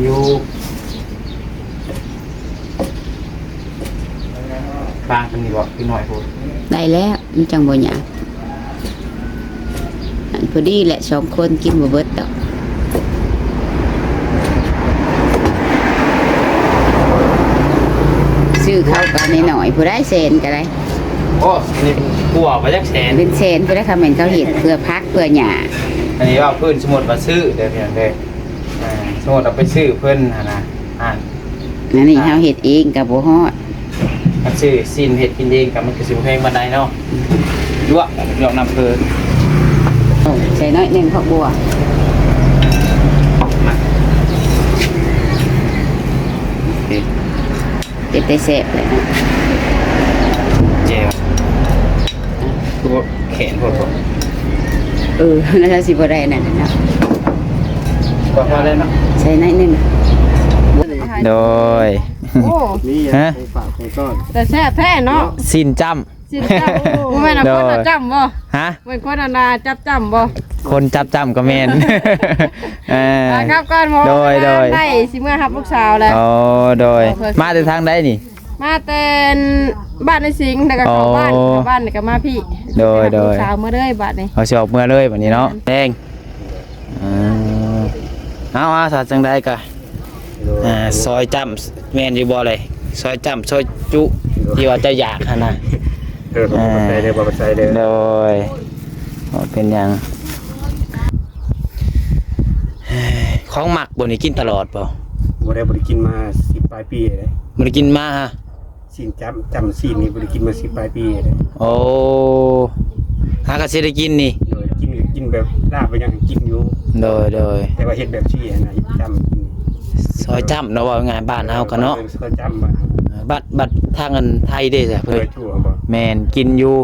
ຢູ່ ຟາງອັນນີ້ບໍ່ ຄືໜ້ອຍໂພດ. ໄດ້ແລ້ວ ມັນຈັ່ງບໍ່ຍາກ. ອັນພໍດີແຫຼະ ສອງຄົນກິນບໍ່ເບິດດອກ. ຊື້ເຂົ້າກໍນ້ອຍໆ ຜູ້ໃດແສນກໍໄດ້. ໂອ້ ອັນນີ້ກວ່າໄປຈັກແສນ ເປັນແສນຜູ້ໃດ. ຄຳແມ່ນເຂົາເຮັດເພື່ອຜັກເພື່ອຫຍ້າ. ອັນນີ້ເວົ້າພື້ນ ສົມມຸດວ່າຊື້ເດີ ພີ່ນ້ອງເດີ. ອ່າ ສົມມຸດເຮົາໄປຊື້ເພິ່ນຫັ້ນນະ ອ່າ ອັນນີ້ເຮົາເຮັດເອງກໍບໍ່ຮອດ. ຄັນຊື້ຊີ້ນເຮັດກິນເອງກໍມັນກໍຊິບໍ່ແພງປານໃດເນາະ. ລວກ ລວກນ້ຳເພີ ໂອ້ ໃສ່ໜ້ອຍໜຶ່ງ ຜັກບົວ. ມາ ໂອເຄ ເປັນຕາແຊບເລີຍເນາະ. ແຈ່ວ ຄືບໍ່ແຂນໂພດບໍ່? ເອີ ໜ້າຈະຊິບໍ່ໄດ້ອັນນັ້ນເນາະ. ພໍ ພໍແລ້ວເນາະ ໃສ່ໜ້ອຍໜຶ່ງ. ໂດຍ ໂອ້ ມີຫຍັງ ຮະ? ຂອງຝາກຂອງຕ້ອນ ແຕ່ແຊບແທ້ເນາະ. ຊີ້ນຈ້ຳ ຊີ້ນຈ້ຳ ບໍ່ແມ່ນເອົາຄົນມາຈ້ຳບໍ່? ຮະ? ເປັນຄົນອັນນ່າຈັບຈ້ຳບໍ່? ຄົນຈັບຈ້ຳກໍແມ່ນ. ເອີ ອ່າ ກັບກ່ອນ ໂດຍ ໂດຍ ໄດ້ຊິເມືອຮັບລູກສາວແລ້ວ. ໂອ້ ໂດຍ ມາແຕ່ທາງໃດນີ້? ມາແຕ່ບ້ານໃນສິງ ແລ້ວກໍເຂົ້າບ້ານ ອໍ ເຂົ້າບ້ານແລ້ວກໍມາພີ້. ໂດຍ ໂດຍ ສາວເມືອເລີຍບາດນີ້ ເຮົາຊິອອກເມືອເລີຍບາດນີ້ເນາະ ແດງ. ເອີ ເອົາ ເອົາ ຖ້າຈັ່ງໃດກໍ ອ່າ ຊອຍຈ້ຳ ແມ່ນຢູ່ບໍ່ເລີຍ? ຊອຍຈ້ຳ ຊອຍຈຸ ທີ່ວ່າເຈົ້າຢາກຫັ້ນນະ. ເອີ ຂອບໃຈເດີ ຂອບໃຈເດີ. ໂດຍ ບໍ່ເປັນຫຍັງ. ຂອງມັກບໍ່ນີ້ ກິນຕະຫຼອດບໍ່? ບໍ່ໄດ້ ບໍ່ໄດ້ກິນມາສິບປາຍປີແລ້ວ. ບໍ່ໄດ້ກິນມາ ຊີ້ນຈ້ຳ ຈ້ຳຊີ້ນນີ້ບໍ່ໄດ້ກິນມາສິບປາຍປີແລ້ວ. ໂອ້ ຫາກໍຊິໄດ້ກິນນີ້. ໂດຍ ກິນ ກິນແບບລາບໄປຫຍັງກິນຢູ່. ໂດຍ ໂດຍ ແຕ່ວ່າເຮັດແບບຊີ້ນນະ ຈ້ຳກິນ. ຊອຍຈ້ຳເນາະ ເວົ້າງ່າຍໆ ບ້ານເຮົາກໍເນາະ ເອີ ຊອຍຈ້ຳບ້ານເຮົາ. ບັດ ບັດທາງອັນໄທເດ້ຊະ ເພິ່ນ ແມ່ນກິນຢູ່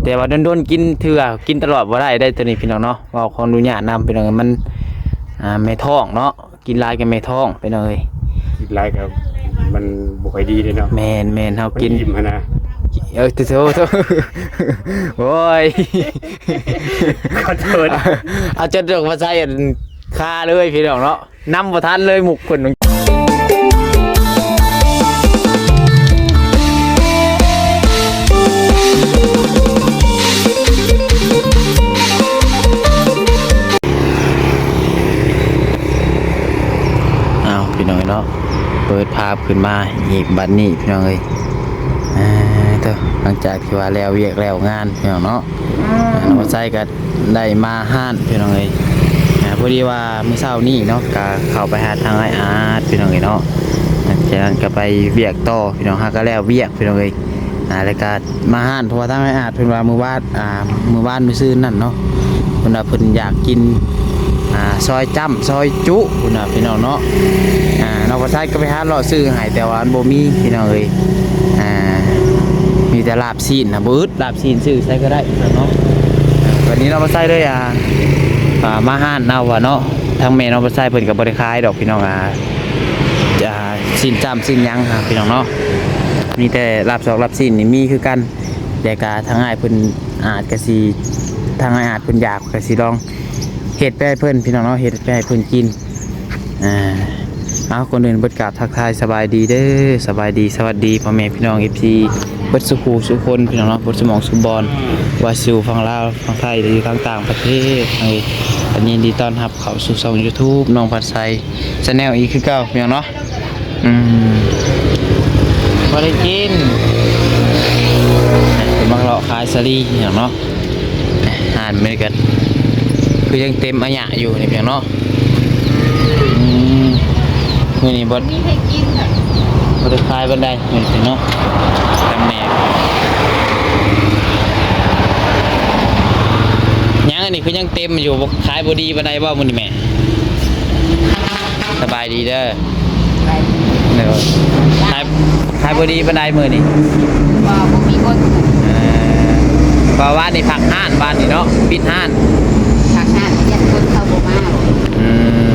ແຕ່ວ່າດົນໆກິນເທື່ອ ກິນຕະຫຼອດບໍ່ໄດ້ເດ້ໂຕນີ້ ພີ່ນ້ອງເນາະ. ເວົ້າຂໍອະນຸຍາດນຳ ພີ່ນ້ອງ ມັນ ອ່າ ແມ່ທ້ອງເນາະ ກິນຫຼາຍກໍແມ່ທ້ອງ ພີ່ນ້ອງເອີຍ. ກິນຫຼາຍກໍມັນບໍ່ຄ່ອຍດີເດ້ເນາະ. ແມ່ນໆ ເຮົາກິນ ມັນອີ່ມຫັ້ນນະ. ເອີ ໂທ້ໆ ໂອ້ຍ ຂໍໂທດ ເອົາຈົນອອກມາໃສ່ອັນຄາເລີຍ ພີ່ນ້ອງເນາະ. ນຳບໍ່ທັນເລີຍມຸກເພິ່ນ. ອ້າວ ພີ່ນ້ອງເນາະ ເປີດພາບຂຶ້ນມາອີກບັດນີ້ ພີ່ນ້ອງເອີຍ. ເອີ ເອີ ເອີ ຫຼັງຈາກທີ່ວ່າແລ້ວວຽກແລ້ວງານ ພີ່ນ້ອງເນາະ ນ້ອງໄຊກໍໄດ້ມາຮ້ານ ພີ່ນ້ອງເອີຍ. ອ່າ ພໍດີວ່າມື້ເຊົ້ານີ້ເນາະ ກໍເຂົ້າໄປຫາທາງອ້າຍອາດ ພີ່ນ້ອງເອີຍເນາະ. ຈາກນັ້ນກໍໄປວຽກຕໍ່ ພີ່ນ້ອງ ຫາກໍແລ້ວວຽກ ພີ່ນ້ອງເອີຍ. ອ່າ ແລ້ວກໍມາຮ້ານ ເພາະວ່າທາງອ້າຍອາດເພິ່ນວ່າມື້ວານ ອ່າ ມື້ວານມື້ຊືນນັ້ນເນາະ ເພິ່ນວ່າເພິ່ນຢາກກິນ ອ່າ ຊອຍຈ້ຳ ຊອຍຈຸ ພຸ້ນນະ ພີ່ນ້ອງເນາະ. ອ່າ ນ້ອງປະໄຊກໍໄປຫາເລາະຊື້ໃຫ້ ແຕ່ວ່າມັນບໍ່ມີ ພີ່ນ້ອງເອີຍ. ອ່າ ມີແຕ່ລາບຊີ້ນນະ ບໍ່ອຶດ ລາບຊີ້ນຊື້ໃສກໍໄດ້ເນາະ. ບັດນີ້ນ້ອງປະໄຊເລີຍ ອ່າ ອ່າ ມາຮ້ານເອົາວ່າເນາະ. ທາງແມ່ນ້ອງປະໄຊເພິ່ນກໍບໍ່ໄດ້ຂາຍດອກ ພີ່ນ້ອງ. ອ່າ ອ່າ ຊີ້ນຈ້ຳຊີ້ນຫຍັງ ພີ່ນ້ອງເນາະ ມີແຕ່ລາບຊອກລາບຊີ້ນນີ້ມີຄືກັນ. ແຕ່ກະທາງອ້າຍເພິ່ນອາດກະຊິ ທາງອ້າຍອາດເພິ່ນຢາກ ກະຊິລອງເຮັດໄປໃຫ້ເພິ່ນ ພີ່ນ້ອງເນາະ ເຮັດໄປໃຫ້ເພິ່ນກິນ. ອ່າ ເອົາ ກ່ອນອື່ນເບິດກາບທັກທາຍສະບາຍດີເດີ ສະບາຍດີ ສະຫວັດດີພໍ່ແມ່ພີ່ນ້ອງ ເອັຟຊີ ເບິດສູ່ຜູ້ສູ່ຄົນ ພີ່ນ້ອງເນາະ ເບິດສູ່ໝ່ອງສູ່ບ່ອນ ວ່າຊິຢູ່ຝັ່ງລາວ ຝັ່ງໄທ ຫຼືຢູ່ທາງຕ່າງປະເທດ. ເອີ ກໍຍິນດີຕ້ອນຮັບເຂົ້າສູ່ຊ່ອງຢູທູບນ້ອງພັດໄຊ Channel ອີກຄືເກົ່າ ພີ່ນ້ອງເນາະ. ອືມ ບໍ່ໄດ້ກິນ ເປັນບັກເລາະຂາຍສາລີ ພີ່ນ້ອງເນາະ. ຮ້ານມື້ນີ້ກໍຄືຍັງເຕັມອາຍະຢູ່ນີ້ ພີ່ນ້ອງເນາະ. ອືມ ມື້ນີ້ບໍ່ ບໍ່ໄດ້ຂາຍປານໃດມື້ນີ້ເນາະ. ຕຳແໜ່ງຫຍັງອັນນີ້ຄືຍັງເຕັມຢູ່ ບໍ່ ຂາຍບໍ່ດີປານໃດບໍ່ມື້ນີ້ແມ່? ສະບາຍດີເດີ. ສະບາຍດີ. ໂດຍ. ຂາຍ ຂາຍບໍ່ດີປານໃດມື້ນີ້? ບໍ່ ບໍ່ມີຄົນ. ເອີ ເພາະວ່າວານນີ້ພັກຮ້ານ ວານນີ້ເນາະ ປິດຮ້ານ. ພັກຮ້ານ ຢ້ານຄົນເຂົາບໍ່ມາ. ອື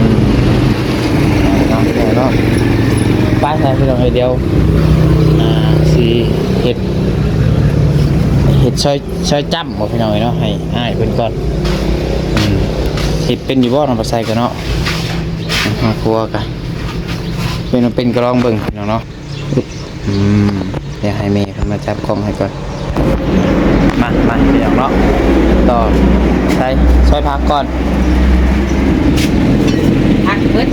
ມ ເນາະ ເນາະ ໄປ ໄປ ພີ່ນ້ອງເອີຍ ດຽວ ອ່າ ຊິເຮັດ ເຮັດຊອຍ ຊອຍຈ້ຳບໍ່ ພີ່ນ້ອງເອີຍເນາະ ໃຫ້ອ້າຍເພິ່ນກ່ອນ. ອືມ ເຮັດເປັນຢູ່ບໍ່ ນ້ອງປະໄຊກະເນາະ? ຄອບຄົວກະ ເປັນ ເປັນກໍລອງເບິ່ງພີ່ນ້ອງເນາະ. ອືມ ດຽວໃຫ້ແມ່ເພິ່ນມາຈັບກ້ອງໃຫ້ກ່ອນ. ມາ ມາ ພີ່ນ້ອງເນາະ ຕໍ່ ໃສ່ ຊອຍຜັກກ່ອນ. ຜັກເບິດ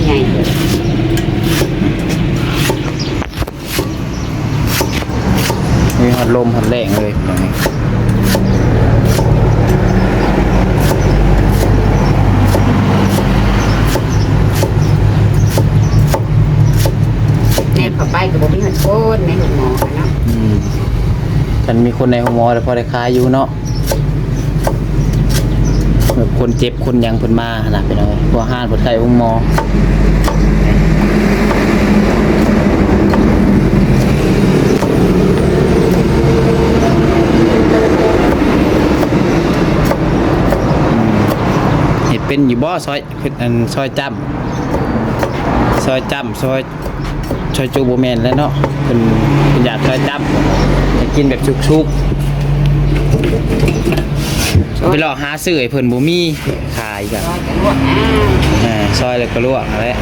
ໃຫຍ່ເບິດ. ມີຮອດລົມຮອດແລ້ງເລີຍ ແນມເຂົ້າໄປກໍບໍ່ມີຮອດຄົນໃນໂຮງໝໍເນາະ. ອືມ ຄັນມີຄົນໃນໂຮງໝໍແລ້ວພໍໄດ້ຂາຍຢູ່ເນາະ. ແບບຄົນເຈັບຄົນຫຍັງເພິ່ນມາຫັ້ນນະ ພີ່ນ້ອງເອີຍ ເພາະຮ້ານເພິ່ນໃກ້ໂຮງໝໍ. ເຮັດເປັນຢູ່ບໍ່? ຊອຍ ອັນ ຊອຍຈ້ຳ ຊອຍຈ້ຳ ຊອຍ ຊອຍຈຸບໍ່ແມ່ນແລ້ວເນາະ ເພິ່ນ ເພິ່ນຢາກຊອຍຈ້ຳ ໃຫ້ກິນແບບສຸກໆ. ໄປເລາະຫາຊື້ໃຫ້ເພິ່ນ ບໍ່ມີຂາຍກັນ. ຊອຍກໍລວກ ເອີ ຊອຍແລ້ວກໍລວກຫັ້ນແຫຼະ.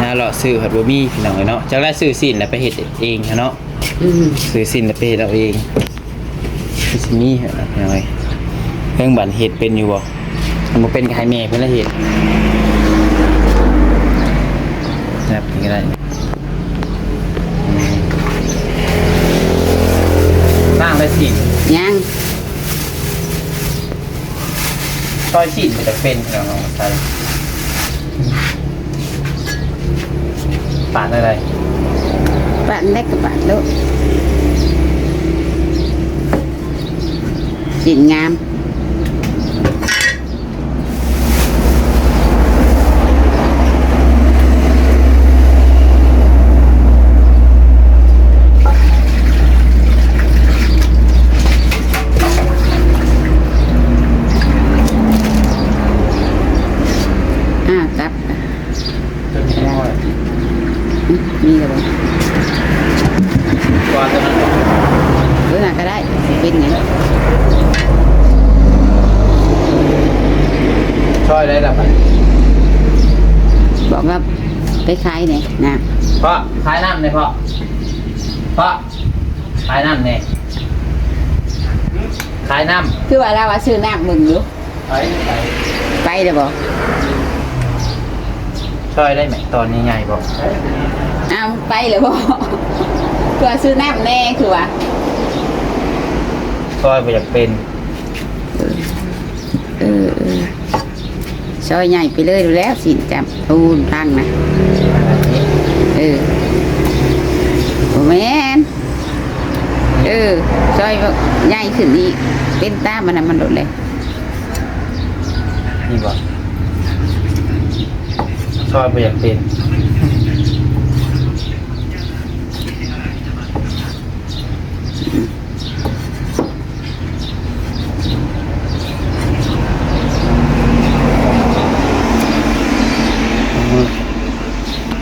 ຫາເລາະຊື້ພັດບໍ່ມີ ພີ່ນ້ອງເອີຍເນາະ. ຈັກໄດ້ຊື້ຊີ້ນແລ້ວໄປເຮັດເອງຫັ້ນເນາະ. ອືມ ຊື້ຊີ້ນແລ້ວໄປເຮັດເອົາເອງ ຄືຊິມີຫັ້ນນະ ພີ່ນ້ອງເອີຍ. ເບິ່ງບັດເຮັດເປັນຢູ່ບໍ່? ຄັນບໍ່ເປັນກໍໃຫ້ແມ່ເພິ່ນລະເຮັດ. ແບບນີ້ກໍໄດ້. ອືມ ລ້າງໄດ້ຊີ້ນ? ຍັງ. ຊອຍຊີ້ນມັນຈະເປັນ ພີ່ນ້ອງ ເອົາໃສ່ ປາດໄດ້ ປາດໄດ້ກໍປາດໂລດ. ຊີ້ນງາມ. ອ້າວ ຕັບ ຕົວນີ້ ອືມ ມີແລ້ວບໍ່? ວ່າຕົວນັ້ນ ເອີ ນັ້ນກໍໄດ້ ຊິເປັນຫຍັງ? ຊ່ອຍໄດ້ລະບັດ ບອກວ່າໄປຂາຍແດ່ນ້ຳ ພໍ່ ຂາຍນ້ຳແດ່ພໍ່ ພໍ່ ຂາຍນ້ຳແດ່ ຂາຍນ້ຳ. ຄືວ່າລາວວ່າຊື້ນ້ຳເບິ່ງຢູ່ ໄປ ໄປ ໄປແລ້ວບໍ່? ຊ່ອຍໄດ້ໄໝ? ຕອນໃຫຍ່ໆບໍ່? ອ້າວ ໄປແລ້ວບໍ່? ຄືວ່າຊື້ນ້ຳແດ່ ຄືວ່າ ຊ່ອຍບໍ່ຢາກເປັນ. ເອີ ເອີ ເອີ ຊ່ອຍໃຫຍ່ໄປເລີຍແລ້ວ ຊີ້ນຈັບ ໂອ້ ຕັ້ງນະ ເອີ ບໍ່ແມ່ນ ເອີ ຊ່ອຍໃຫຍ່ຂຶ້ນອີກ ເປັນຕາມອັນນັ້ນມັນໂລດແຫຼະ. ນີ້ບໍ່? ຊອຍບໍ່ຢາກເປັນ.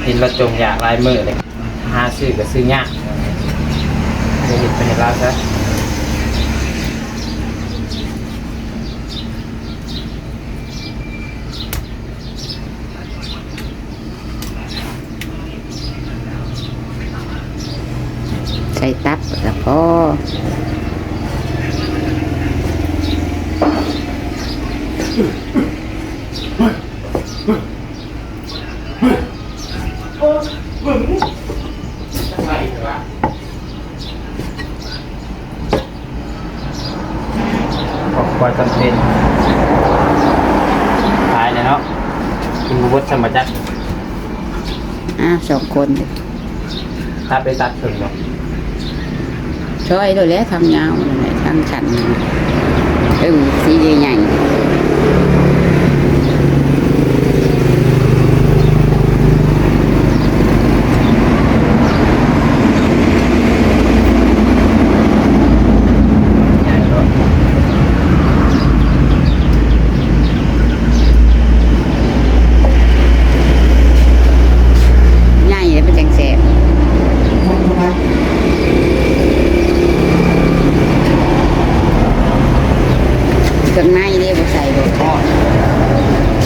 ເຫັນລາວຈົ່ງຢາກຫຼາຍມື້ເລີຍ. ຫາຊື້ກໍຊື້ຍາກ ໄປເຮັດ ໄປເຮັດລາວຊະ. ໃສ່ຕັບລະພໍ. ຄອບຄົວຈຳເປັນ ຕາຍແລ້ວເນາະ ກິນບໍ່ເບິດຊ້ຳບໍ່ຈັກ. ອ້າວ ສອງຄົນເດ້. ຕັດໄດ້ຕັດເຄິ່ງບໍ່? ຊອຍໂລດແຫຼະ ທັງຍາວນັ້ນແຫຼະ ທັງສັ້ນນັ້ນແຫຼະ ເອີ ຊີ້ໃຫຍ່ໆ ໃຫຍ່ເນາະ. ໃຫຍ່ແລ້ວມັນຈັ່ງແຊບ. ເຄື່ອງໃນເດ້ ບໍ່ໃສ່ບໍ່ ອໍ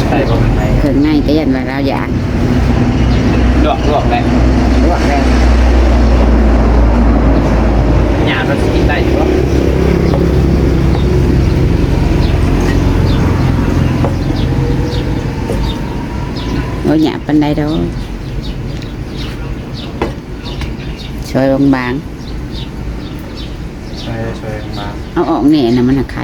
ໃສ່ບໍ່ເຄື່ອງໃນ ເຄື່ອງໃນກໍຢ້ານວ່າລາວຢາກ ລວກ ລວກແລ້ວ ລວກແລ້ວ ຍາມມັນຊິກິນໄດ້ຢູ່ບໍ່? ບໍ່ຍາກປານໃດດອກ ຊອຍບາງໆ. ເອີ ຊ່ວຍມາ ເອົາອອກແດ່ນະ ມັນຫາກໄຂ່ ຂາ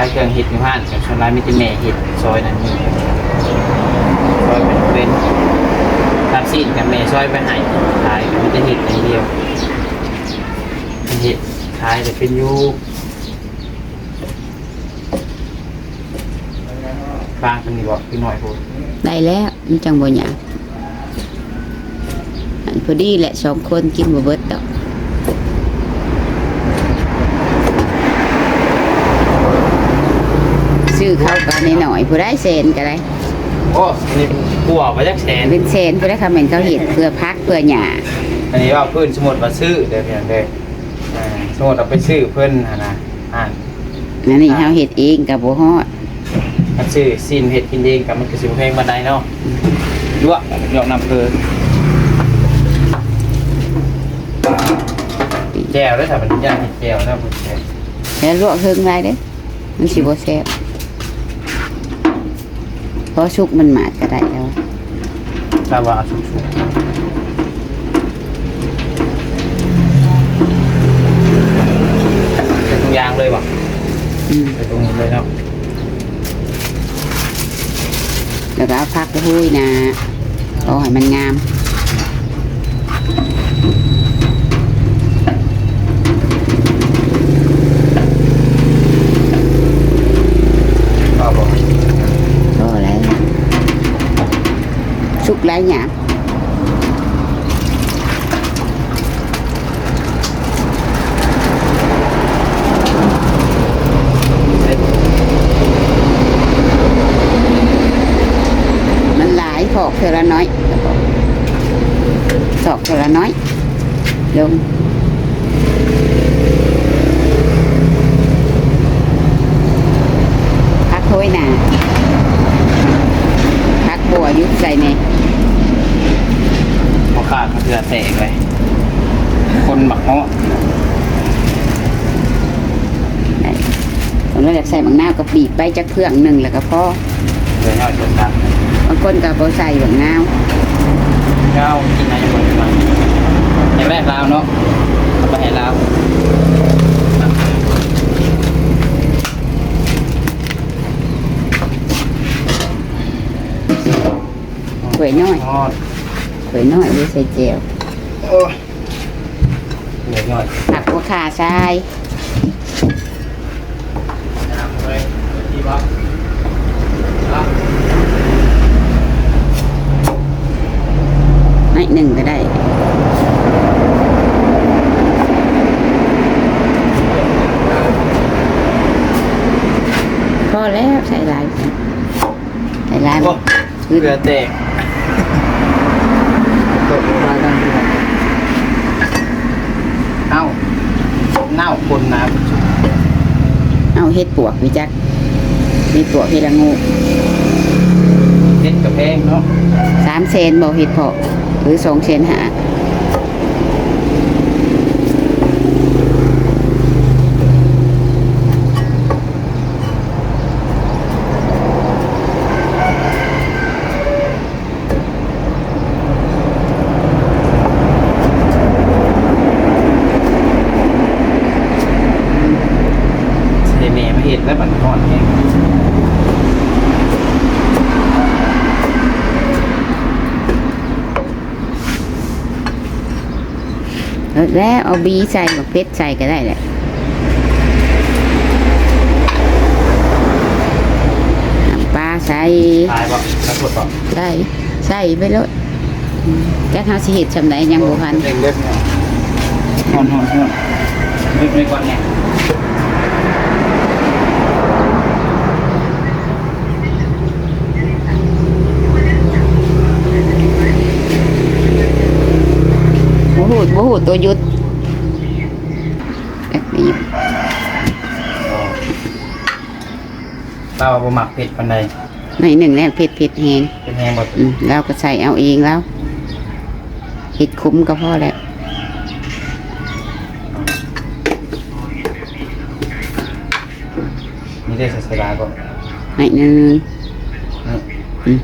ຍເຄື່ອງເຮັດຢູ່ຮ້ານ ສ່ວນຫຼາຍມີແຕ່ແມ່ເຮັດ ຊອຍນັ້ນນີ້ ຊອຍເປັນ ເປັນ ຕັດຊີ້ນກໍແມ່ຊອຍໄປໃຫ້ ຂາຍກໍມີແຕ່ເຮັດຢ່າງດຽວ ເຮັດຂາຍກໍເປັນຢູ່. ວາງຕົງນີ້ບໍ່ ຄືໜ້ອຍໂພດ ໄດ້ແລ້ວ ມັນຈັ່ງບໍ່ຍາກ ອັນພໍດີແຫຼະ ສອງຄົນກິນບໍ່ເບິດດອກ ຊື້ເຂົ້າກໍໜ້ອຍໆ ຜູ້ໃດແສນກໍໄດ້ ໂອ້ ອັນນີ້ກວ່າບໍ່ຈັກແສນ ເປັນແສນຜູ້ໃດ ຄຳແມ່ນເຂົາເຮັດເພື່ອຜັກເພື່ອຫຍ້າ ອັນນີ້ເວົ້າພື້ນ ສົມມຸດວ່າຊື້ເດີ ພີ່ນ້ອງເດີ ອ່າ ສົມມຸດເອົາໄປຊື້ເພິ່ນຫັ້ນນະ ອ່າ ອັນນີ້ເຮົາເຮັດເອງກໍບໍ່ຮອດ ຄັນຊື້ຊີ້ນເຮັດກິນເອງກໍມັນກໍຊິບໍ່ແພງປານໃດເນາະ ລວກ ລວກນ້ຳເພີ ແຈ່ວເດີ ຖ້າມັນຢາກເຮັດແຈ່ວແລ້ວ ແລ້ວລວກເຖິງຫຼາຍເດ້ ມັນຊິບໍ່ແຊບ ພໍສຸກມັນໝາດກໍໄດ້ແລ້ວ ແຕ່ວ່າເອົາສຸກໆ ໃສ່ຖົງຢາງເລີຍບໍ່? ອືມ ໃສ່ຖົງນີ້ເລີຍເນາະ ແລ້ວກໍເອົາຜັກໄປໂຮຍໜ້າ ເອົາໃຫ້ມັນງາມ ພໍບໍ່? ພໍແລ້ວ ສຸກຫຼາຍຫຍັງ? ມັນຫຼາຍ ຖອກເທື່ອລະໜ້ອຍ ຖອກເທື່ອລະໜ້ອຍ ລົງ ຜັກໂຮຍໜ້າ ຜັກບົວຢູ່ໃສ່ແດ່ ບໍ່ຂາດເຫື່ອແຕກເລີຍ ຄົນບັກເຫາະ ເຮົາຢາກໃສ່ບັກນາວກໍບີບໄປຈັກເຟືອງໜຶ່ງແລ້ວກໍພໍ ເຫຼືອນ້ອຍເກີນໄປ ບາງຄົນກໍບໍ່ໃສ່ບັກນາວ ເອົາກິນໄດ້ຢູ່ບໍ່? ຢ່າງແລກລາວເນາະ ເອົາໄປໃຫ້ລາວ ຖ້ວຍນ້ອຍ ຖ້ວຍນ້ອຍໄວ້ໃສ່ແຈ່ວ ໂອ້ຍ ຖ້ວຍນ້ອຍ ຜັກຫົວຂ່າຊາຍ ໜ້ອຍໜຶ່ງກໍໄດ້ ພໍແລ້ວ ໃສ່ຫຼາຍ ໃສ່ຫຼາຍ ໂອ້ ເຫື່ອແຕກ ເອົ້າ ເນົ່າຄົນນະ ເອົາເຫັດປວກນີ້ຈັກ ເຫັດປວກເຫັດລະໂງກ ເຫັດກະແພງເນາະ ສາມແສນບໍ່ ເຫັດເຜາະ ຫຼື ສອງແສນຫ້າ? ໃຫ້ແມ່ມາເຮັດແລ້ວບັດຮ້ອນແຮງ ເອີ ແລ້ວເອົາບີໃສ່ ໝາກເຜັດໃສ່ກໍໄດ້ແຫຼະ ນ້ຳປາໃສ່ ຫຼາຍບໍ່? ໃສ່ ໃສ່ໄປໂລດ ຈັກເຮົາຊິເຮັດຊ່ຳໃດ ຍັງບໍ່ທັນ ເລັ່ງເດັດເນາະ ຮ້ອນໆໆ ເຮັດໄວ້ກ່ອນແນ່. ຜູ້ຕົວຢຸດ ແບບນີ້ ລາວບໍ່ມັກເຜັດປານໃດ. ໜ້ອຍໜຶ່ງແລ້ວ ເຜັດ ເຜັດແຮງ. ເຜັດແຮງບໍ່? ອືມ ລາວກໍໃສ່ເອົາເອງລາວ ເຜັດຂົມກໍພໍແລ້ວ. ມີແຕ່ໃສ່ຫຼາຍບໍ່? ໜ້ອຍໜຶ່ງ. ອືມ.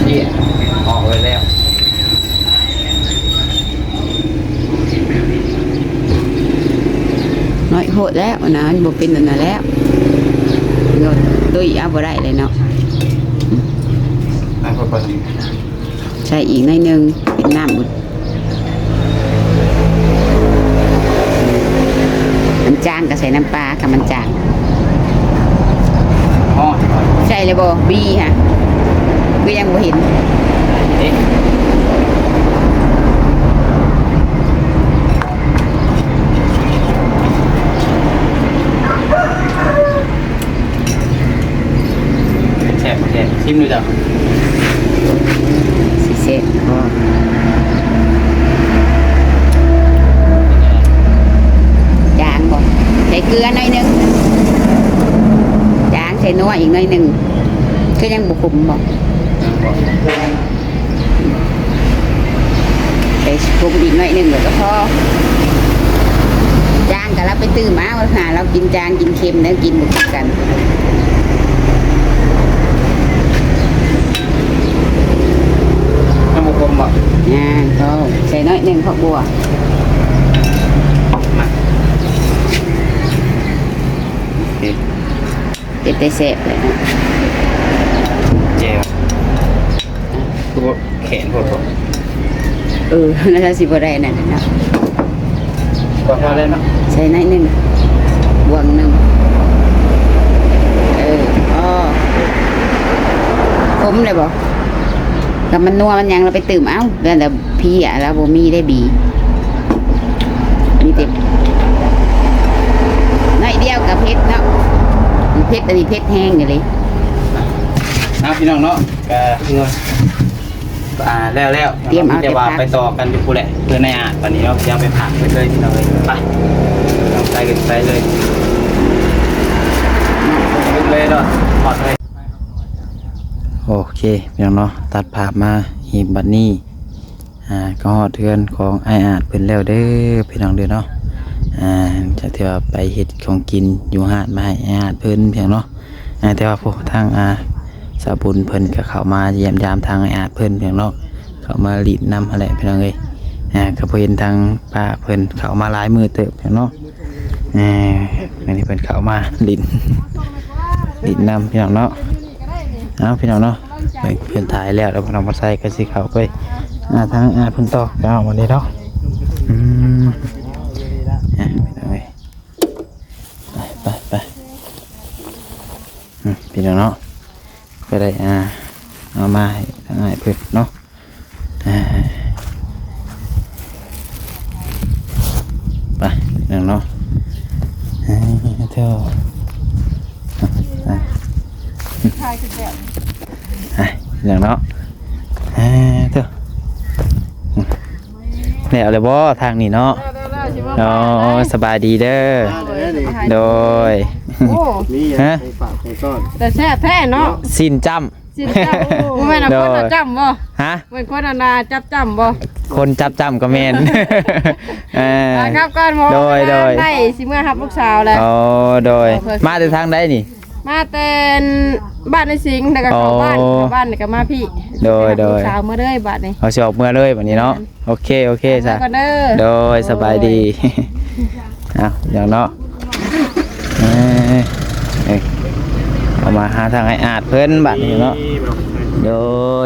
ເອີ ອອກໄປແລ້ວ. ນ້ອຍໂພດແລ້ວນະ ມັນບໍ່ເປັນອັນນັ້ນແລ້ວ ຕຸ້ຍເອົາບໍ່ໄດ້ເລີຍເນາະ. ໃສ່ອີກໜ້ອຍໜຶ່ງ ເປັນນ້ຳ ມັນຈາງກໍໃສ່ນ້ຳປາ ຄັນມັນຈາງ. ອໍ ໃສ່ແລ້ວບໍ່? ບີຫະ ຄືຍັງບໍ່ເຫັນ. ເອະ ແຊບ ແຊບ ຊີມດູຈ້ະ. ຊິແຊບບໍ່? ຈາງບໍ່? ໃສ່ເກືອໜ້ອຍໜຶ່ງ ຈາງ ໃສ່ນົວອີກໜ້ອຍໜຶ່ງ. ຄືຍັງບໍ່ຂົມບໍ່? ຍັງບໍ່. ໃສ່ຂົມອີກໜ້ອຍໜຶ່ງແລ້ວກໍພໍ. ຈາງກໍລາວໄປຕື່ມເອົາ ຫາລາວກິນຈາງກິນເຄັມແລ້ວ ກິນບໍ່ຄືກັນ. ຍັງບໍ່ຂົມບໍ່? ຍັງ. ພໍ ໃສ່ໜ້ອຍໜຶ່ງ ຜັກບົວ. ມາ ເປັນຕາແຊບເລີຍເນາະ. ແຈ່ວ ຄືບໍ່ແຂນໂພດບໍ່? ເອີ ໜ້າຈະຊິບໍ່ໄດ້ນັ້ນເນາະ. ພໍແລ້ວເນາະ. ໃສ່ໜ້ອຍໜຶ່ງ ບວງໜຶ່ງ. ເອີ ພໍ. ຂົມແລ້ວບໍ່? ກັບມັນນົວມັນຫຍັງ ລາວໄປຕື່ມເອົາ. ແລ້ວ ແລ້ວພີ້ລາວບໍ່ມີໄດ້ບີ ມີແຕ່ໜ້ອຍດຽວກໍເຜັດເນາະ. ເຜັດ ອັນນີ້ເຜັດແຮງອີ່ຫຼີ. ເອົາ ພີ່ນ້ອງເນາະ ກະຄືວ່າ ອ່າ ແລ້ວໆ ຕຽມເອົາ ແຕ່ວ່າໄປຕໍ່ກັນຢູ່ພຸ້ນແຫຼະ ເພື່ອນາຍອາດ. ບັດນີ້ເນາະ ຊິເອົາໄປຝາກເພິ່ນເລີຍ ພີ່ນ້ອງເອີຍ. ໄປ ຕ້ອງໄປກັນໄປເລີຍ ໄປເລີຍເນາະ. ຮອດເລີຍ. ໂອເຄ ພີ່ນ້ອງເນາະ ຕັດພາບມາອີກບັດນີ້ ອ່າ ກໍຮອດເຮືອນຂອງອ້າຍອາດເພິ່ນແລ້ວເດີ ພີ່ນ້ອງເດີເນາະ. ອ່າ ຈາກທີ່ວ່າໄປເຮັດຂອງກິນຢູ່ຮ້ານມາໃຫ້ອ້າຍອາດເພິ່ນ ພີ່ນ້ອງເນາະ. ອ່າ ແຕ່ວ່າ ໂອ້ ທາງ ອ່າ ສາວບຸນເພິ່ນກໍເຂົ້າມາຢ້ຽມຢາມທາງອ້າຍອາດເພິ່ນ ພີ່ນ້ອງເນາະ ເຂົ້າມາຫຼິ້ນນຳຫັ້ນແຫຼະ ພີ່ນ້ອງເອີຍ. ອ່າ ກໍບໍ່ເຫັນທາງປ້າເພິ່ນເຂົ້າມາຫຼາຍມື້ເຕີບ ພີ່ນ້ອງເນາະ. ອ່າ ອັນນີ້ເພິ່ນເຂົ້າມາຫຼິ້ນ ຫຼິ້ນນຳ ພີ່ນ້ອງເນາະ. ເອົາ ພີ່ນ້ອງເນາະ ເພິ່ນຖ່າຍແລ້ວ ແລ້ວເພິ່ນເອົາມາໃສ່ ກໍຊິເຂົ້າໄປ ອ່າ ທາງ ອ່າ ເພິ່ນຕໍ່ເອົາ ບັດນີ້ເນາະ. ອືມ ອ່າ ພີ່ນ້ອງເອີຍ ໄປ ໄປ ໄປ. ອືມ ພີ່ນ້ອງເນາະ ກໍໄດ້ ອ່າ ເອົາມາໃຫ້ທາງອ້າຍເພິ່ນເນາະ. ອ່າ ໄປ ພີ່ນ້ອງເນາະ. ເອີ ເຈົ້າ ອ່າ ອ່າ ພີ່ນ້ອງເນາະ. ເອີ ເຈົ້າ ແລ້ວແລ້ວບໍ່ທາງນີ້ເນາະ? ໂອ້ ສະບາຍດີເດີ. ໂດຍ ໂອ້ ມີຫຍັງ ຮະ ຂອງຝາກຂອງຕ້ອນ ແຕ່ແຊບແທ້ເນາະ ຊີ້ນຈ້ຳ. ຊີ້ນຈ້ຳ ບໍ່ແມ່ນເອົາຄົນເອົາຈ້ຳບໍ່? ຮະ ແມ່ນຄົນອັນນ່າຈັບຈ້ຳບໍ່? ຄົນຈັບຈ້ຳກໍແມ່ນ. ເອີ ໄປກັບກ່ອນ ໂດຍ ໂດຍ ໄດ້ຊິເມືອຮັບລູກສາວແລ້ວ. ໂອ້ ໂດຍ ມາແຕ່ທາງໃດນີ້? ມາແຕ່ບ້ານໃນສິງ ແລ້ວກໍເຂົ້າບ້ານ ອໍ ເຂົ້າບ້ານແລ້ວກໍມາພີ້. ໂດຍ ໂດຍ ສາວເມືອເລີຍບາດນີ້ ເຮົາຊິອອກເມືອເລີຍບາດນີ້ເນາະ. ໂອເຄ ໂອເຄ ສາ ໂດຍ ສະບາຍດີ. ເອົາ ຢ່າງເນາະ ເອີ ເອີ ເອົາມາຫາທາງອ້າຍອາດເພິ່ນບາດນີ້ເນາະ. ໂດ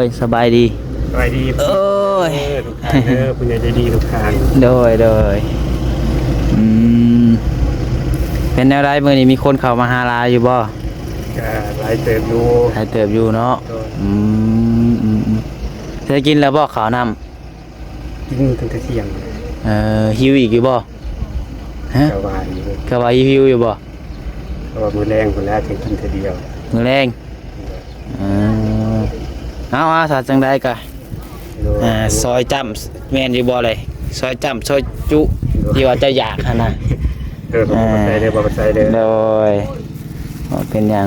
ຍ ສະບາຍດີ. ສະບາຍດີ ໂອ້ຍ ເອີ ທຸກທ່ານເດີ ຜູ້ໃຫຍ່ໃຈດີທຸກທ່ານ. ໂດຍ ໂດຍ ອືມ ເປັນແນວໃດ ມື້ນີ້ມີຄົນເຂົ້າມາຫາຫຼາຍຢູ່ບໍ່? ກະຫຼາຍເຕີບຢູ່ ຫຼາຍເຕີບຢູ່ເນາະ. ໂດຍ ອືມ ອືມ ອືມ ເຈົ້າກິນແລ້ວບໍ່ເຂົ້ານ້ຳ? ກິນຕັ້ງແຕ່ທ່ຽງ. ເອີ ຫິວອີກຢູ່ບໍ່? ຮະ? ກໍວ່າຢູ່ ກໍວ່າຫິວຢູ່ບໍ່? ເພາະວ່າມື້ແລງພຸ້ນແຫຼະ ຈັ່ງກິນເທື່ອດຽວ ມື້ແລງ. ເອີ ເອົາ ເອົາ ຖ້າຈັ່ງໃດກໍ ໂດຍ ອ່າ ຊອຍຈ້ຳ ແມ່ນຢູ່ບໍ່ເລີຍ? ຊອຍຈ້ຳ ຊອຍຈຸ ໂດຍ ທີ່ວ່າເຈົ້າຢາກຫັ້ນນະ. ເອີ ຂອບໃຈເດີ ຂອບໃຈເດີ. ໂດຍ ບໍ່ເປັນຫຍັງ.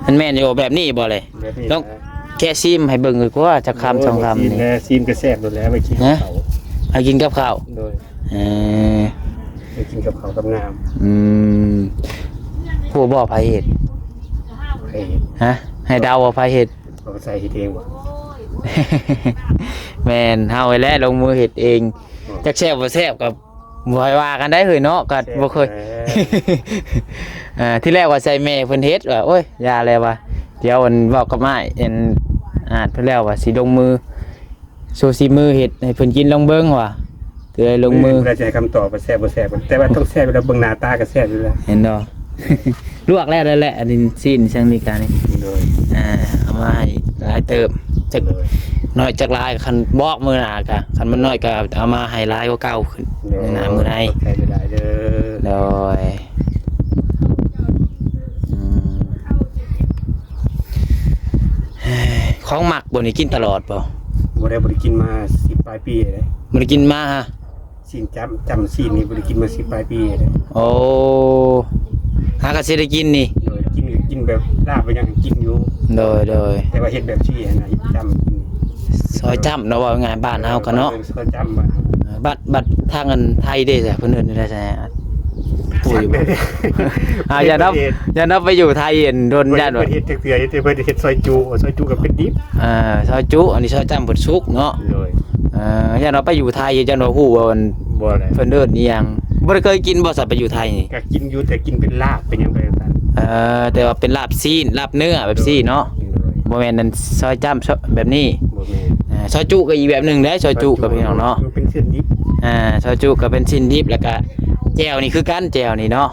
ມັນແມ່ນຢູ່ແບບນີ້ບໍ່ເລີຍ? ແບບນີ້ ລອງແກະຊີມໃຫ້ເບິ່ງດີກວ່າ ຈັກຄຳສອງຄຳນີ້. ໂອ້ຍ ຊີມແລ້ວ ຊີມກໍແຊບໂລດແລ້ວ ໄວ້ກິນກັບເຂົ້າ. ຮະ? ໄວ້ກິນກັບເຂົ້າ? ໂດຍ. ເອີ ໄປກິນກັບເຂົ້າກັບນ້ຳ. ອືມ ຮູ້ບໍ່ໃຜເຮັດ? ໃຜເຮັດ? ຮະ? ໃຫ້ເດົາວ່າໃຜເຮັດ? ເອົາໃສ່ເຮັດເອງບໍ່? ແມ່ນ ເຮົານີ້ແຫຼະລົງມືເຮັດເອງ. ອໍ ຈັກແຊບບໍ່ແຊບກໍບໍ່ໃຫ້ວ່າກັນໄດ້ເຮີ້ຍເນາະ ກໍບໍ່ເຄີຍ. ແຊບແລ້ວ ເອີ ທີແລກວ່າໃສ່ແມ່ເພິ່ນເຮັດ ວ່າ ໂອ້ຍ ຢ່າແລ້ວວ່າ ດຽວອັນເວົ້າກັບອ້າຍ ອັນ ອາດເພິ່ນແລ້ວວ່າຊິລົງມື ໂຊສີມືເຮັດໃຫ້ເພິ່ນກິນລອງເບິ່ງວ່າ ເທື່ອລົງມື. ບໍ່ໄດ້ຊິໃຫ້ຄຳຕອບວ່າແຊບບໍ່ແຊບ ແຕ່ວ່າຕ້ອງແຊບຢູ່ແລ້ວ ເບິ່ງໜ້າຕາກໍແຊບຢູ່ແລ້ວ ເຫັນບໍ່? ລວກແລ້ວ ແລ້ວແຫຼະ ອັນນີ້ຊີ້ນເຊິ່ງນີ້ກະນີ້. ໂດຍ. ອ່າ ເອົາມາໃຫ້ຫຼາຍເຕີບ ຈັກ ໂດຍ ໜ້ອຍຈັກຫຼາຍ ຄັນບອກມື້ໜ້າກະ ຄັນມັນໜ້ອຍກະເອົາມາໃຫ້ຫຼາຍກວ່າເກົ່າຂຶ້ນ. ໂດຍ. ມື້ໜ້າມື້ໃນ. ຂອບໃຈຫຼາຍເດີ. ໂດຍ. ອືມ ຂອງມັກບໍ່ນີ້ ກິນຕະຫຼອດບໍ່? ບໍ່ໄດ້ ບໍ່ໄດ້ກິນມາສິບປາຍປີແລ້ວເດ້. ບໍ່ໄດ້ກິນມາຫະ? ຊີ້ນຈ້ຳ ຈ້ຳຊີ້ນນີ້ບໍ່ໄດ້ກິນມາສິບປາຍປີແລ້ວເດ້. ໂອ້ ຫາກໍຊິໄດ້ກິນນີ້. ໂດຍ. ກິນ ກິນແບບລາບແບບຫຍັງກິນຢູ່. ໂດຍ ໂດຍ. ແຕ່ວ່າເຮັດແບບຊີ້ຫັ້ນນະ ເຮັດຈ້ຳກິນ. ຊອຍຈ້ຳເນາະ ເວົ້າງ່າຍໆ ບ້ານເຮົາກໍເນາະ. ເອີ ຊອຍຈ້ຳບ້ານ. ເອີ ບັດ ບັດທາງອັນໄທເດ້ ເພິ່ນເອີ້ນແນວໃດ? ຜູ້ຢູ່ ອ່າ ຢ້ານເຮົາ ຢ້ານເຮົາໄປຢູ່ໄທອັນດົນ ຢ້ານວ່າ ເພິ່ນເຮັດຈັກເທື່ອ ເຮັດ ເພິ່ນເຮັດຊອຍຈຸ ຊອຍຈຸກໍເປັນດິບ. ເອີ ຊອຍຈຸ ອັນນີ້ຊອຍຈ້ຳເພິ່ນສຸກເນາະ. ໂດຍ. ເອີ ຢ້ານວ່າໄປຢູ່ໄທ ຢ້ານວ່າຮູ້ວ່າມັນ ບໍ່ໄດ້ ເພິ່ນເອີ້ນອີ່ຫຍັງ? ບໍ່ໄດ້ເຄີຍກິນບໍ່ ສັບໄປຢູ່ໄທນີ້? ກໍກິນຢູ່ ແຕ່ກິນເປັນລາບເປັນຫຍັງໄປຊັ້ນ. ເອີ ແຕ່ວ່າເປັນລາບຊີ້ນ ລາບເນື້ອແບບຊີ້ເນາະ. ໂດຍ. ບໍ່ແມ່ນອັນຊອຍຈ້ຳແບບນີ້. ບໍ່ແມ່ນ. ເອີ ຊອຍຈຸກໍອີກແບບໜຶ່ງເດ້ ຊອຍຈຸກໍ ພີ່ນ້ອງເນາະ ມັນເປັນຊີ້ນດິບ. ອ່າ ຊອຍຈຸກໍເປັນຊີ້ນດິບ ແລ້ວກໍແຈ່ວນີ້ຄືກັນ ແຈ່ວນີ້ເນາະ.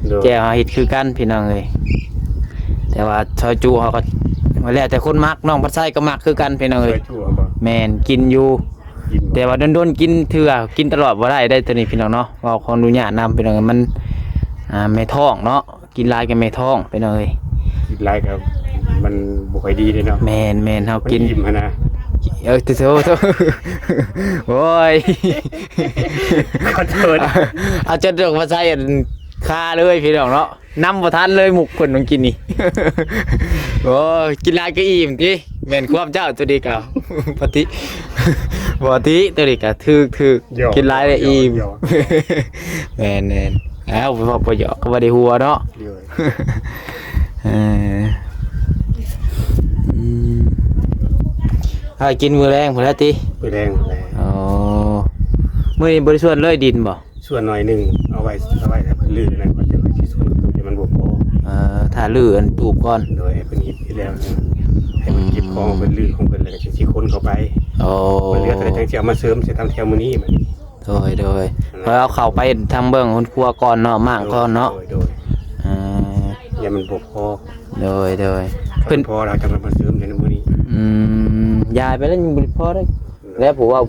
ໂດຍ. ແຈ່ວເຮົາເຮັດຄືກັນພີ່ນ້ອງເອີຍ ແຕ່ວ່າຊອຍຈຸເຮົາກໍ ແລ້ວແຕ່ຄົນມັກ ນ້ອງພັດໄຊກໍມັກຄືກັນພີ່ນ້ອງເອີຍ. ຊອຍຈຸເຮົາບໍ່ ແມ່ນ ກິນຢູ່ ກິນບໍ່ ແຕ່ວ່າດົນໆກິນເທື່ອ ກິນຕະຫຼອດບໍ່ໄດ້ເດ້ໂຕນີ້ພີ່ນ້ອງເນາະ ຂໍອະນຸຍາດນຳພີ່ນ້ອງ ມັນ ອ່າ ແມ່ທ້ອງເນາະ ກິນຫຼາຍກໍແມ່ທ້ອງພີ່ນ້ອງເອີຍ ກິນຫຼາຍກໍມັນບໍ່ຄ່ອຍດີເດ້ເນາະ. ແມ່ນໆ ເຮົາກິນ ມັນອີ່ມຫັ້ນນະ. ເອີ ໂທ້ໆ ໂອ້ຍ ຂໍໂທດ ເອົາຈົນອອກມາໃສ່ອັນ ຄາເລີຍພີ່ນ້ອງເນາະ ນຳບໍ່ທັນເລີຍມຸກເພິ່ນຕ້ອງກິນນີ້. ໂອ້ຍ ກິນຫຼາຍກໍອີ່ມຕິ ແມ່ນຄວາມເຈົ້າໂຕນີ້ກະ ປະຕິ ບໍ່ຕິ ໂຕນີ້ກະຖືກໆ ຢອກ ກິນຫຼາຍແລ້ວອີ່ມ ຢອກ ແມ່ນໆ ເອົາ ບໍ່ຢອກກໍບໍ່ໄດ້ຫົວເນາະ. ໂດຍ. ເອີ ອືມ ຫາກິນມື້ແລງພຸ້ນແຫຼະຕິ ມື້ແລງພຸ້ນແຫຼະ. ອໍ ມື້ນີ້ບໍ່ໄດ້ສວນເລີຍດິນບໍ່? ສ່ວນໜ້ອຍໜຶ່ງ ເອົາໄວ້ ເອົາໄວ້ໃຫ້ເພິ່ນຮື້ນັ້ນກ່ອນ ຈັ່ງຄ່ອຍຊິສົນກັບໂຕທີ່ມັນບໍ່ພໍ. ເອີ ຖ້າຮື້ອັນຕູບກ່ອນ. ໂດຍ ໃຫ້ເພິ່ນເຮັດ ເຮັດແລ້ວ ໃຫ້ເພິ່ນເກັບຂອງ ອືມ ເພິ່ນຮື້ຂອງເພິ່ນ ແລ້ວກໍຊິຂົນເຂົ້າໄປ. ໂອ້ ເພິ່ນເຫຼືອເທົ່າໃດຈັ່ງຊິເອົາມາເສີມໃສ່ຕາມແຖວມື້ນີ້ບັດນີ້. ໂດຍ ໂດຍ ເອີ ເຮົາເຂົ້າໄປທາງເບື້ອງຄົນຄົວກ່ອນເນາະ ມ້າງກ່ອນເນາະ. ໂດຍ ໂດຍ ເອີ ຢ້ານມັນບໍ່ພໍ. ໂດຍ ໂດຍ ເພິ່ນ ພໍແລ້ວຈັ່ງມາເສີມໃນມື້ນີ້. ອືມ ຢາຍໄປແລ້ວຍັງບໍ່ພໍເດ້. ແລ້ວຜູ້ເວົ້າ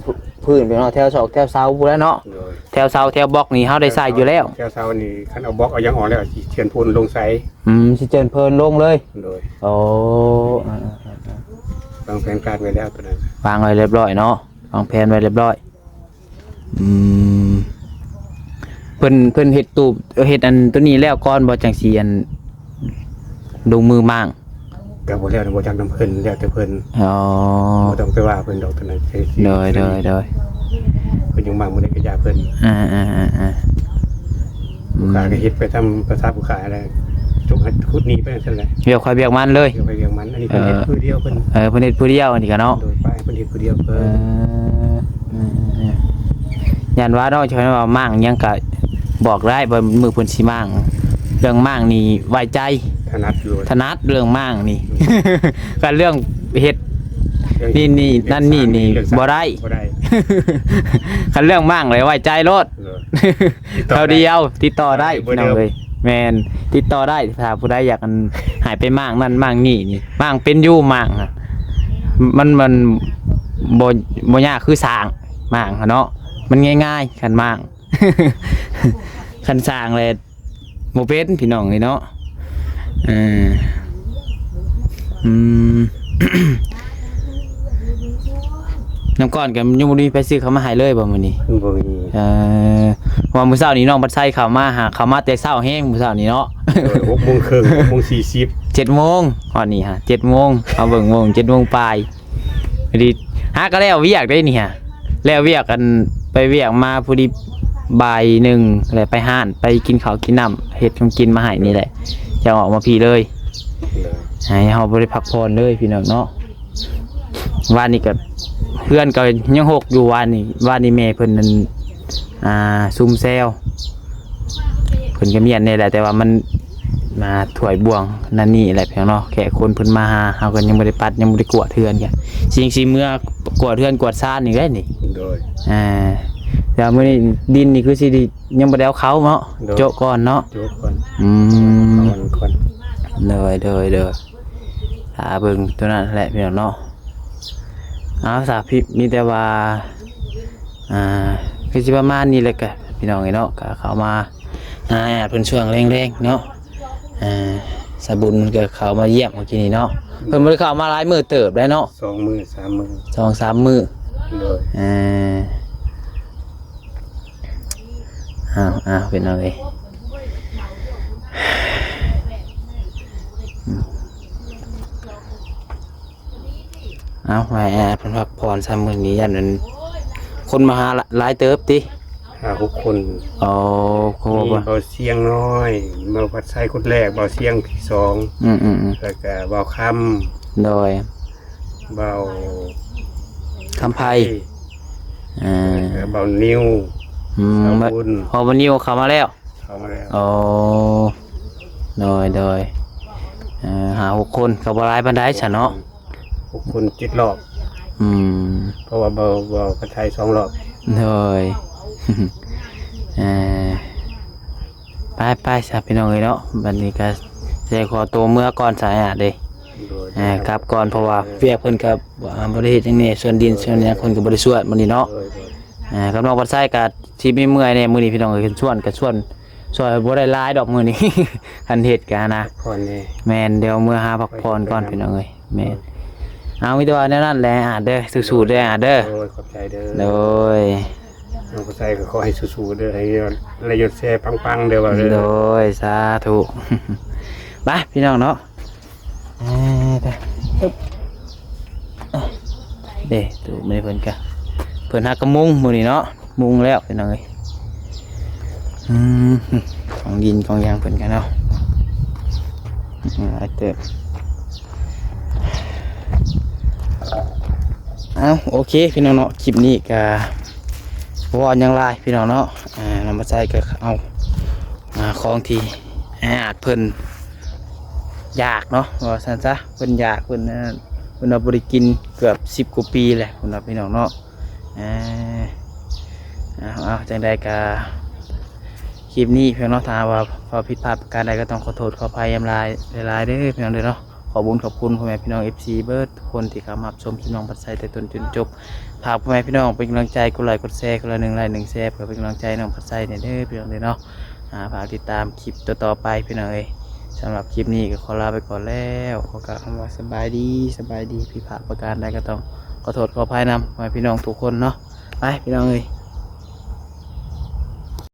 ພື້ນໄປເນາະ ແຖວຊອກແຖວເສົາພຸ້ນແຫຼະເນາະ. ໂດຍ ແຖວເສົາແຖວບລັອກນີ້ເຮົາໄດ້ໃຊ້ຢູ່ແລ້ວ. ແຖວເສົານີ້ຄັນເອົາບລັອກເອົາຫຍັງອອກແລ້ວ ຊິເຊີນໂພນລົງໃສ່. ອືມ ຊິເຊີນໂພນລົງເລີຍ. ໂດຍ ໂອ້ ເອີໆໆໆ ວາງແຜນການໄວ້ແລ້ວໂຕນັ້ນ ວາງໄວ້ຮຽບຮ້ອຍເນາະ ວາງແຜນໄວ້ຮຽບຮ້ອຍ. ອືມ ເພິ່ນ ເພິ່ນເຮັດຕູບ ເຮັດອັນໂຕນີ້ແລ້ວກ່ອນບໍ່ ຈັ່ງຊິອັນລົງມືມ້າງ? ກໍບໍ່ແລ້ວ ບໍ່ຈັກນຳເພິ່ນ ແລ້ວແຕ່ເພິ່ນ. ອໍ ບໍ່ຕ້ອງໄປວ່າເພິ່ນດອກ ໂຕນັ້ນ. ໂດຍ ໂດຍ ໂດຍ ເພິ່ນຢາກມ້າງມື້ໃດກໍຢ່າເພິ່ນ. ອ່າໆໆໆ ຜູ້ຂ້າກໍເຮັດໄປຕາມພາສາຜູ້ຂ້າແຫຼະ ຈົກໃຫ້ຂຸດໜີໄປຈັ່ງຊັ້ນແຫຼະ ວຽກໃຜວຽກມັນເລີຍ ວຽກໃຜວຽກມັນ. ອັນນີ້ເພິ່ນເຮັດ ເອີ ຜູ້ດຽວເພິ່ນ. ເອີ ເພິ່ນເຮັດຜູ້ດຽວອັນນີ້ກະເນາະ. ໂດຍ ໄປ ເພິ່ນເຮັດຜູ້ດຽວເພິ່ນ. ເອີ ເອີ ເອີ ຢ້ານວ່າເນາະ ເຈົ້າວ່າມ້າງຫຍັງກະບອກໄດ້ ວ່າມື້ເພິ່ນຊິມ້າງ. ເລື່ອງມ້າງນີ້ໄວ້ໃຈ ຖະໜັດຢູ່ ຖະໜັດເລື່ອງມ້າງນີ້. ອືມ ຄັນເລື່ອງເຮັດ ເລື່ອງ ນີ້ ນີ້ ເຮັດນັ້ນນີ້ ນີ້ ເລື່ອງ ບໍ່ໄດ້ ບໍ່ໄດ້. ຄັນເລື່ອງມ້າງເລີຍໄວ້ໃຈໂລດ. ເອີ ຕິດຕໍ່ໄດ້ ດຽວ ຕິດຕໍ່ໄດ້ ໄດ້ ພີ່ນ້ອງເອີຍ. ແມ່ນ ຕິດຕໍ່ໄດ້ ຖ້າຜູ້ໃດຢາກ ອັນ ໃຫ້ໄປມ້າງນັ້ນມ້າງນີ້ນີ້ ມ້າງເປັນຢູ່ ມ້າງນະ ມັນ ມັນບໍ່ ບໍ່ຍາກຄືສ້າງ ມ້າງຫັ້ນເນາະ ມັນງ່າຍໆ ຄັນມ້າງ. ຄັນສ້າງແລ້ວບໍ່ເປັນ ພີ່ນ້ອງເອີຍເນາະ. ເອີ ອືມ ນ້ຳກ້ອນກໍຍັງບໍ່ມີໃຜຊື້ເຂົ້າມາໃຫ້ເລີຍບໍ່ມື້ນີ້? ບໍ່ມີ. ເອີ ເພາະວ່າມື້ເຊົ້ານີ້ນ້ອງພັດໄຊເຂົ້າມາຫາ ເຂົ້າມາແຕ່ເຊົ້າແຮງມື້ເຊົ້ານີ້ເນາະ. ໂດຍ ຫົກໂມງເຄິ່ງ ຫົກໂມງສີ່ສິບ ເຈັດໂມງ ຮອດນີ້ຫາ ເຈັດໂມງ ເອົາເບິ່ງໂມງ ເຈັດໂມງປາຍ. ພໍດີຫາກໍແລ້ວວຽກໄດ໋ນີ້ຫາ ແລ້ວວຽກ ອັນ ໄປວຽກມາພໍດີບ່າຍໜຶ່ງ ແລ້ວໄປຮ້ານ ໄປກິນເຂົ້າກິນນ້ຳ ເຮັດຂອງກິນມາໃຫ້ນີ້ແຫຼະ ຈັ່ງອອກມາພີ້ເລີຍ. ໃຫ້ເຮົາບໍ່ໄດ້ພັກຜ່ອນເລີຍ ພີ່ນ້ອງເນາະ. ວານນີ້ກໍເຮືອນກໍຍັງຮົກຢູ່ ວານນີ້ ວານນີ້ແມ່ເພິ່ນນັ້ນ ອ່າ ຊຸມແຊວ ເພິ່ນກໍມ້ຽນແດ່ແຫຼະ ແຕ່ວ່າມັນມາຖ້ວຍບ່ວງນັ້ນນີ້ແຫຼະ ພີ່ນ້ອງເນາະ. ແຂກຄົນເພິ່ນມາຫາ ເຮົາກໍຍັງບໍ່ໄດ້ປັດ ຍັງບໍ່ໄດ້ກວາດເຮືອນ ກໍຊິ ຊິເມືອກວາດເຮືອນກວາດຊານອີກໄດ໋ນີ້. ໂດຍ ອ່າ ແຕ່ມື້ນີ້ດິນນີ້ຄືຊິໄດ້ ຍັງບໍ່ໄດ້ເອົາເຂົ້າເນາະ. ໂດຍ ໂຈະກ່ອນເນາະ ໂຈະກ່ອນ. ອືມ ເອົາກ່ອນ. ໂດຍ ໂດຍ ໂດຍ ຖ້າເບິ່ງຕົວນັ້ນແຫຼະ ພີ່ນ້ອງເນາະ. ເອົາ ສາພິດມີແຕ່ວ່າ ອ່າ ຄືຊິປະມານນີ້ແຫຼະກະ ພີ່ນ້ອງເອີຍເນາະ. ກະເຂົ້າມາຫາອ້າຍອາດເພິ່ນຊ່ວງແລງໆເນາະ. ອ່າ ສາບຸນເພິ່ນກະເຂົ້າມາຢ້ຽມມື້ກີ້ນີ້ເນາະ. ເພິ່ນບໍ່ໄດ້ເຂົ້າມາຫຼາຍມື້ເຕີບແລ້ວເນາະ ສອງມື້ສາມມື້ ສອງສາມມື້. ໂດຍ ເອີ ອ້າວ ອ້າວ ເປັນຫຍັງເອີຍ? ເອົາ ໃຫ້ອ້າຍເພິ່ນພັກຜ່ອນຊະ ມື້ນີ້ຢ້ານອັນ ຄົນມາຫາຫຼາຍເຕີບຕິ? ຫ້າຫົກຄົນ. ອໍ ຄືວ່າ ມີເບົາຊຽງນ້ອຍ ເບົາພັດໄຊຄົນແລກ ເບົາຊຽງທີສອງ ອືມໆໆ ແລ້ວກະເບົາຄຳ. ໂດຍ ເບົາຄຳໄພ ເອີ ແລ້ວກະເບົານິວ. ອືມ ສາບຸນ ເບົານິວເຂົ້າມາແລ້ວ. ເຂົ້າມາແລ້ວ. ໂອ້ ໂດຍ ໂດຍ ເອີ ຫ້າຫົກຄົນກໍບໍ່ຫຼາຍປານໃດຊະເນາະ. ຫົກຄົນ ເຈັດຮອບ. ອືມ ເພາະວ່າເບົາ ເບົາພັດໄຊສອງຮອບ. ໂດຍ ເອີ ໄປໆຊະ ພີ່ນ້ອງເອີຍເນາະ. ບັດນີ້ກໍຊິຂໍໂຕເມືອກ່ອນຊະອ້າຍເດ້. ໂດຍ ເອີ ກັບກ່ອນ ເພາະວ່າວຽກເພິ່ນກໍບໍ່ໄດ້ເຮັດຫຍັງແດ່ ສວນດິນສວນຫຍັງເພິ່ນກໍບໍ່ໄດ້ສວນມື້ນີ້ເນາະ. ໂດຍ ໂດຍ ເອີ ກັບນ້ອງພັດໄຊກໍ ທີ່ມີເມື່ອຍແດ່ມື້ນີ້ ພີ່ນ້ອງເອີຍ. ຊວນກໍຊວນ ຊ່ວຍບໍ່ໄດ້ຫຼາຍດອກມື້ນີ້ ຄັນເຮັດກໍນະ. ພັກຜ່ອນແດ່. ແມ່ນ ດຽວເມືອຫາພັກຜ່ອນກ່ອນ ໄປ ໄປນຳ ພີ່ນ້ອງເອີຍ. ແມ່ນ ໂດຍ ເອົາ ມີແຕ່ວ່າແນວນັ້ນແຫຼະ ອາດເດີ ສູ້ໆເດີ ອາດເດີ. ໂດຍ ຂອບໃຈເດີ. ໂດຍ ນ້ອງຜູ້ຊາຍກໍຂໍໃຫ້ສູ້ໆເດີ ໃຫ້ໄດ້ຍອດແຊປັງໆເດີ ວ່າເດີ. ໂດຍ ສາທຸ. ໄປ ພີ່ນ້ອງເນາະ. ເອີ ເດີ ເອີ ເດ້ ຕູ້ມື້ນີ້ເພິ່ນກະ ເພິ່ນຫາກະມຸງມື້ນີ້ເນາະ ມຸງແລ້ວ ພີ່ນ້ອງເອີຍ. ອືມ ກອງດິນກອງຫຍັງເພິ່ນກະເນາະ ຫຼາຍເຕີບ. ເອົ້າ ໂອເຄ ພີ່ນ້ອງເນາະ ຄລິບນີ້ກະບໍ່ເວົ້າຫຍັງຫຼາຍ ພີ່ນ້ອງເນາະ. ນ້ອງພັດໄຊກໍເອົາ ອ່າ ຂອງທີ່ອ້າຍອາດເພິ່ນຢາກເນາະ ວ່າຊັ້ນຊະ ເພິ່ນຢາກ ເພິ່ນ ເພິ່ນວ່າບໍ່ໄດ້ກິນເກືອບສິບກວ່າປີແລ້ວ ເພິ່ນວ່າ ພີ່ນ້ອງເນາະ. ເອົາ ເອົາ ຈັ່ງໃດກະຄລິບນີ້ພຽງເນາະ ຖ້າຫາກວ່າເວົ້າຜິດພາດປະການໃດກໍຕ້ອງຂໍໂທດຂໍອະໄພນຳຫຼາຍ ຫຼາຍໆເດີ ພີ່ນ້ອງເດີເນາະ. ຂໍບຸນຂອບຄຸນພໍ່ແມ່ພີ່ນ້ອງ ເອັຟຊີ ເບິດທຸກຄົນທີ່ເຂົ້າມາຮັບຊົມຄລິບນ້ອງພັດໄຊແຕ່ຕົ້ນຈົນຈົບ. ຝາກພໍ່ແມ່ພີ່ນ້ອງເປັນກຳລັງໃຈ ກົດໄລກົດແຊ ຄົນລະໜຶ່ງໄລໜຶ່ງແຊ ເພື່ອເປັນກຳລັງໃຈນ້ອງພັດໄຊແດ່ເດີ ພີ່ນ້ອງເດີເນາະ. ອ່າ ຝາກຕິດຕາມຄລິບຕໍ່ໆໄປ ພີ່ນ້ອງເອີຍ. ສຳລັບຄລິບນີ້ກໍຂໍລາໄປກ່ອນແລ້ວ ຂໍກ່າວຄຳວ່າສະບາຍດີ ສະບາຍດີ. ຜິດພາດປະການໃດກໍຕ້ອງຂໍໂທດຂໍອະໄພນຳພໍ່ແມ່ພີ່ນ້ອງທຸກຄົນເນາະ. ໄປ ພີ່ນ້ອງເອີຍ.